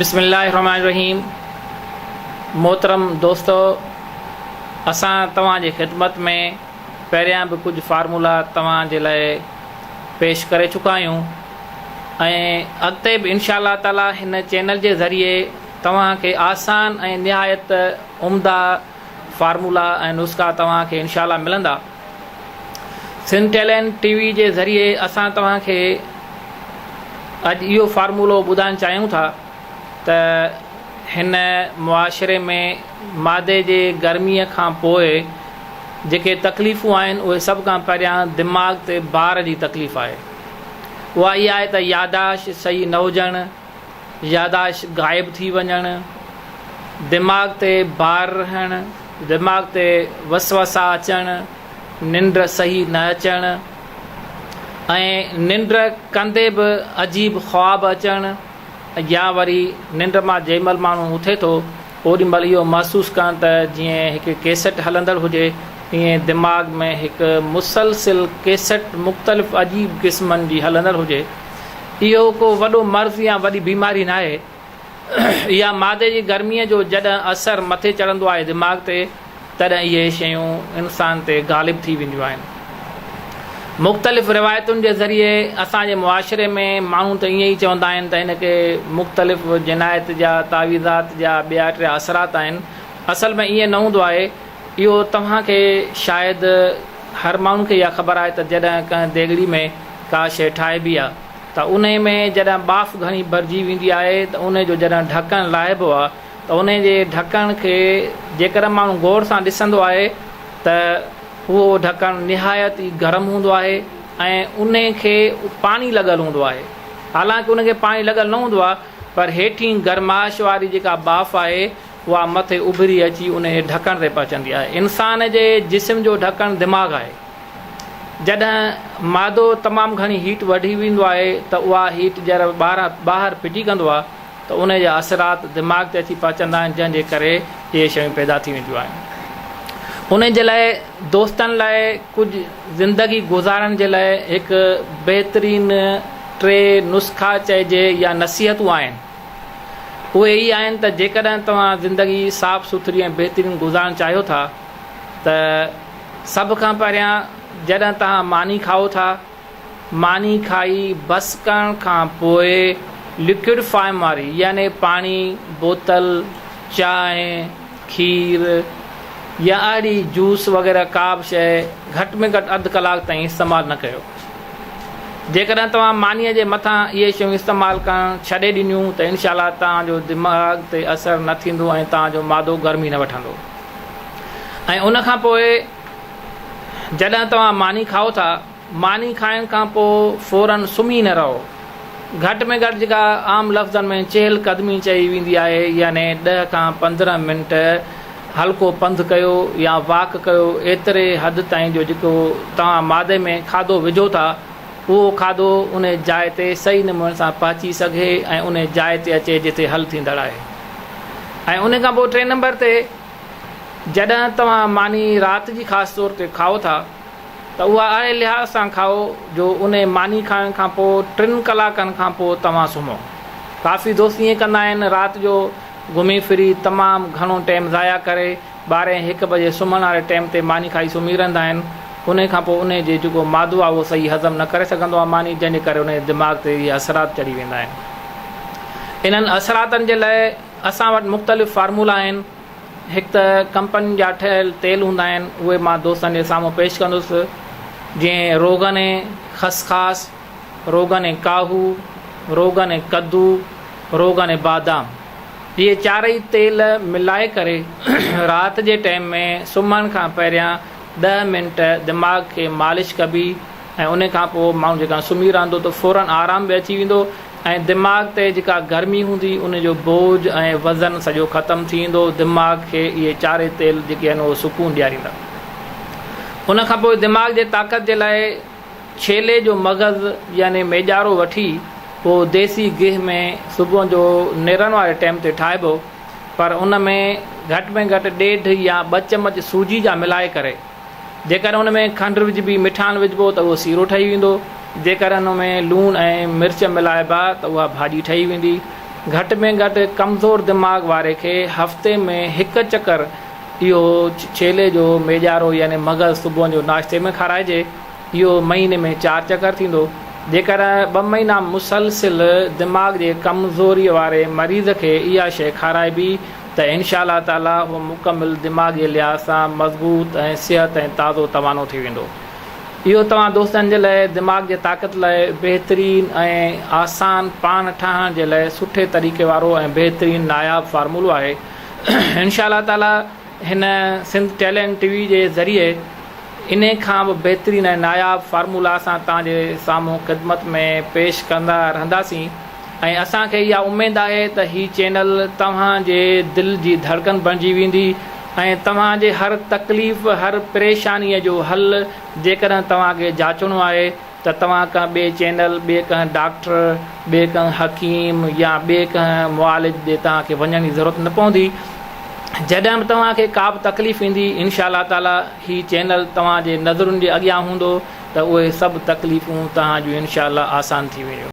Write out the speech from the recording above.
بسم الله الرحمٰن الرحيم محترم دوستو اسان توهان جي خدمت ۾ پهريان به ڪجهه فارمولا توهان جي لاء پيش ڪري چڪا آهيون ۽ اڳتي به انشاء الله تعالي هن چينل جي ذريعي توهان کي آسان ۽ نهايت عمده فارمولا ۽ نسخا توهان کي انشاء الله ملندا. سنڌ ٽيلنٽ ٽي وي جي ذريعي اسان توهان کي اڄ اهو فارمولو ٻڌائڻ چاهيون ٿا ته هن معاشري ۾ مادي جي گرمي کان پوء جيڪي تڪليفون آهن اهي سڀ کان پهريان دماغ تي بار جي تڪليف آهي اها اها آهي ته ياداشت صحيح نه هجڻ ياداشت غائب ٿي وڃڻ، دماغ تي بار رهڻ، دماغ تي وسوسا اچڻ، ننڊ صحيح نه اچڻ ۽ ننڊ ڪندي به عجيب خواب اچڻ يا وري ننڊ مان جنهن مهل ماڻهو اٿي ٿو اوڏي مهل اهو محسوس ڪرڻ ته جيئن هڪ ڪيسٽ هلندڙ هجي تيئن دماغ ۾ هڪ مسلسل ڪيسٽ مختلف عجيب قسمن جي هلندڙ هجي. اهو ڪو وڏو مرض يا وڏي بيماري ناهي. اها مادي جي گرميء جو جڏهن اثر مٿي چڙهندو آهي دماغ تي تڏهن اهي شيون انسان تي غالب ٿي وينديون آهن. مختلف روايتن جي ذريعي اسان جي معاشري ۾ ماڻهو ته ائين ئي چوندا آهن ته هن کي مختلف جنايت جا تعويذات جا ٻيا ٽيا اثرات آهن. اصل ۾ ائين نه هوندو آهي. اهو توهان کي شايد هر ماڻهو کي اها خبر آهي ته جڏهن ڪنهن ديڳڙي ۾ ڪا شيء ٺاهبي آ ته انهي ۾ جڏهن ٻاڦ گهڻي ڀرجي ويندي آهي ته انهي جو جڏهن ڍڪڻ لاهبو آ ته انهي جي ڍڪڻ کي جيڪڏهن ماڻهو غور سان ڏسندو آهي ته اهو ڍڪڻ نهايت ئي گرم هوندو آهي ۽ انهي کي پاڻي لڳل هوندو آهي حالانڪه ان کي پاڻي لڳل نه هوندو آ پر هيٺين گرمائش واري جيڪا ٻاڦ آهي اها مٿي اڀري اچي انهي جي ڍڪڻ تي پهچندي آهي. انسان جي جسم جو ڍڪڻ دماغ آهي. جڏهن مادو تمام گهڻي هيٽ وڍي ويندو آهي ته اها هيٽ جڏهن ٻاهر ڦٽي ڪندو آهي ته انهي جا اثرات دماغ تي اچي پهچندا آهن جنهن جي ڪري اهي شيون پيدا ٿي وينديون آهن. انهي جي لاء دوستن لاء ڪجهه زندگي گذارڻ جي لاء هڪ بهترين ٽي نسخا چئجي يا نصيحتون آهن. اهي هي آهن ته جيڪڏهن توهان زندگي صاف سٿري ۽ بهترين گذارڻ چاهيو ٿا ته سڀ کان پهريان جڏهن توهان ماني کائو ٿا، ماني کائي بس ڪرڻ کان پوء لڪوئڊ فارم واري يعني پاڻي، بوتل، چانهه، کير يا اهڙي جوس وغيره ڪا به شيء گهٽ ۾ گهٽ اڌ ڪلاڪ تائين استعمال نه ڪيو. جيڪڏهن توهان مانيء جي مٿان اهي شيون استعمال ڪرڻ ڇڏي ڏنيون ته انشاء الله توهان جو دماغ تي اثر نه ٿيندو ۽ توهان جو معدو گرمي نه وٺندو ۽ ان کان پوء جڏهن توهان ماني کائو ٿا ماني کائڻ کان پوء فورن سمهي نه رهو گهٽ ۾ گهٽ جيڪا عام لفظن ۾ چهل قدمي چئي ويندي آهي يعني ڏهه کان 15 منٽ هلڪو پنڌ ڪيو يا واڪ ڪيو ايتري حد تائين جو جيڪو توهان معدي ۾ کاڌو وجهو ٿا اهو کاڌو انهي جاء تي صحيح نموني سان پهچي سگهي ۽ انهي جاء تي اچي جتي حل ٿيندڙ آهي ۽ انهي کان پوء ٽئين نمبر تي جڏهن توهان ماني رات جي خاص طور تي کائو ٿا ته اها اهڙي لحاظ سان کائو جو انهي ماني کائڻ کان پوء ٽن ڪلاڪن کان پوء توهان سمهو. ڪافي دوست ائين ڪندا آهن رات جو گهمي ڦري تمام گهڻو ٽيم ضايع ڪري ٻارهين هڪ بجي سمهڻ واري ٽيم تي ماني کائي سمهي رهندا آهن انهي کان پوء انهي جي جيڪو معدو آهي اهو صحيح هضم نه ڪري سگهندو آهي ماني جنهن جي ڪري انهي جي دماغ تي اهي اثرات چڙهي ويندا آهن. انهن اثراتن جي لاء اسان وٽ مختلف فارمولا آهن. هڪ ته ڪمپنين جا ٺهيل تيل هوندا آهن اهي مان دوستن جي سامهون پيش ڪندس جيئن روغن خسخاس، روغن ڪاهو، روغن ڪدو، روغن بادام اهي چارئي تيل ملائي ڪري رات جي ٽيم ۾ سمهڻ کان پهريان ڏهه منٽ دماغ کي مالش ڪبي ۽ ان کان پوء ماڻهو جيڪڏهن سمهي رهندو ته فورن آرام به اچي ويندو ۽ دماغ تي جيڪا گرمي هوندي ان جو بوجهه ۽ وزن سڄو ختم ٿي ويندو دماغ کي اهي چارئي تيل جيڪي آهن اهو سڪون ڏياريندا. ان کان پوء دماغ جي طاقت جي لاء ڇيلي جو مغز يعني ميڄارو وٺي اهو ديسي گيهه ۾ صبح جو نيرن واري ٽيم تي ٺاهبو پر ان ۾ گهٽ ۾ گهٽ ڏيڍ يا ٻه چمچ سوجي جا ملائي ڪري جيڪڏهن ان ۾ کنڊ وجهبي، مٺاڻ وجهبو ته اهو سيرو ٺهي ويندو. جيڪڏهن ان ۾ لوڻ ۽ مرچ ملائبا ته اها ڀاڄي ٺهي ويندي. گهٽ ۾ گهٽ ڪمزور دماغ واري کي هفتي ۾ هڪ چڪر اهو ڇيلي جو ميڄارو يعني مغز صبح جو ناشتي ۾ کارائجي. اهو مهيني ۾ چار چڪر ٿيندو. جيڪڏهن ٻه مهينا مسلسل دماغ جي ڪمزوريء واري مريض کي اها شيء کارائبي ته انشاء الله تعاليٰ هو مڪمل دماغي لحاظ سان مضبوط ۽ صحت ۽ تازو توانو ٿي ويندو. اهو توهان دوستن جي لاء دماغ جي طاقت لاء بهترين ۽ آسان پاڻ ٺاهڻ جي لاء سٺي طريقي وارو ۽ بهترين ناياب فارمولو آهي. انشاء الله تعاليٰ هن سنڌ ٽيلنٽ ٽي وي جي ذريعي انهي کان به بهترين ۽ ناياب فارمولا اسان توهان جي سامهون خدمت ۾ پيش ڪندا رهنداسين ۽ اسان کي اها اميد آهي ته هي چينل توهان جي دل جي ڌڙڪن بڻجي ويندي ۽ توهان جي هر تڪليف هر پريشانيء جو حل جيڪڏهن توهان کي جاچڻو آهي ته توهان ڪنهن ٻئي چينل، ٻئي ڪنهن ڊاڪٽر، ٻئي ڪنهن حڪيم يا ٻئي ڪنهن معالج ڏي توهان کي وڃڻ جي ضرورت نه پوندي. جڏهن به توهان کي ڪا به تڪليف ايندي انشاء الله تعالي هي چينل توهان جي نظرن جي اڳيان هوندو ته اهي سڀ تڪليفون توهان جون انشاء الله آسان ٿي وينديون.